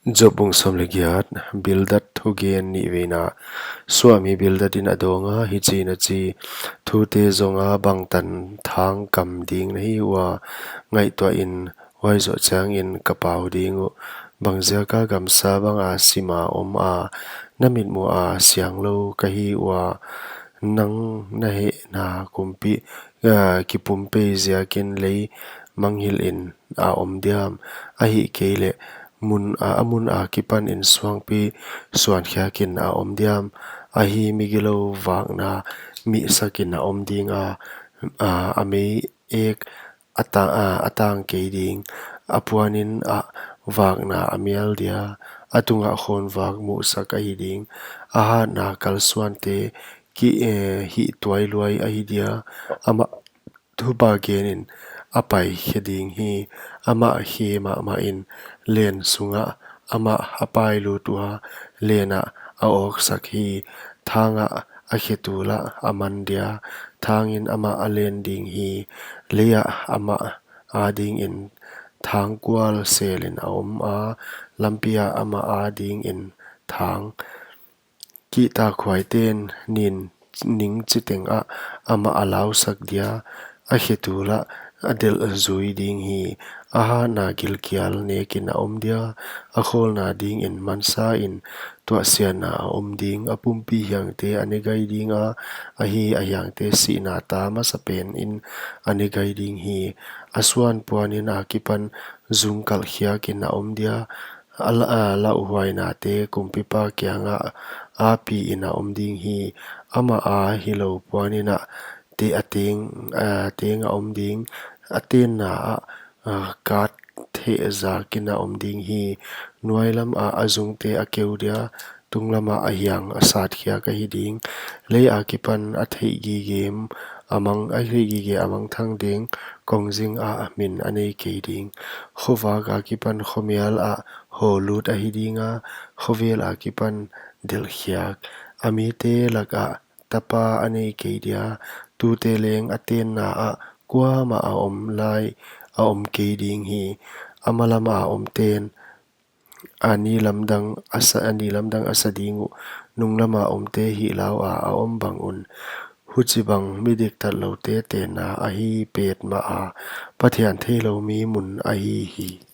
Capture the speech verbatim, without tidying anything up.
Job bung sawm leh giat. Bildad thugen nihveina. Suahmi Bildad in a dawnga, hichiin a chi: Thute zonga bangtan thang kam ding na hi ua, ngaihtuahin, huai zoh chiangin ka pau ding uh. Bangziaka gamsa banga sima om a, na mitmuha sianglou ka hi ua? Nang na hehna kumpi, ah, kipumpei ziakin lei manghilhin a om diam? Ahihkeileh, mun a, a mun akipanin suangpi suankhiakin a om diam? Ahi, migilou vakna mihsakin a om dinga, a, a mei ek a ta-, a, a tang kei ding. A puanin a vakna a mial dia, a tungah khawnvak muhsak ahi ding. A hatna kalsuante ki, eh, hihtuailuai ahi dia. Amah thupha genin a paikhe ding hi. Amah khe mahmahin len sungah amah a pailut ua, lenah a awksak hi. Thangah a khetulah a man dia, thangin amah a len ding hi. Leiah amah adingin thangkual selin a om a, lampiah amah adingin thang. Kihtakhuaiten nin ning chitengah amah a lausak dia, a khetulah a delh zui ding hi. A hatna gilkial nekin a om dia, a khawlna dingin mansain tuahsiatna a om ding. A pumpi hiangte a ne gai dinga, ahi, a hiangte sihna ta masapenin a ne gai ding hi. A suan puanin akipan zung kalhkhiakin a om dia, a la-, a lauhuainate kumpipa kiangah apiin a om ding hi. Amah a hilou puanin a te-, a teng, a teng a om ding. A tenna ah, a, kat theh zakin a om ding hi. Nuailamah a zungte a keu dia, tunglamah a hiang a satkhiak ahi ding. Lei akipan a theihgige a mang, a theihgige a mangthang ding, kongzingah min a nei kei ding. Khovak akipan khomial ah hawlut ahi dinga, khovel akipan delhkhiak. A mite lakah tapa a nei kei dia, tute leng a tenna ah kuamah a om lai a om kei ding hi. A malama omten a ni lamdang a sa, a ni lamdang a sa ding uh, nunglama omte hih laua a om bang un. Huchibang mi diktatloute tenna ahi petmah a, Pathian theilou mi mun ahi hi.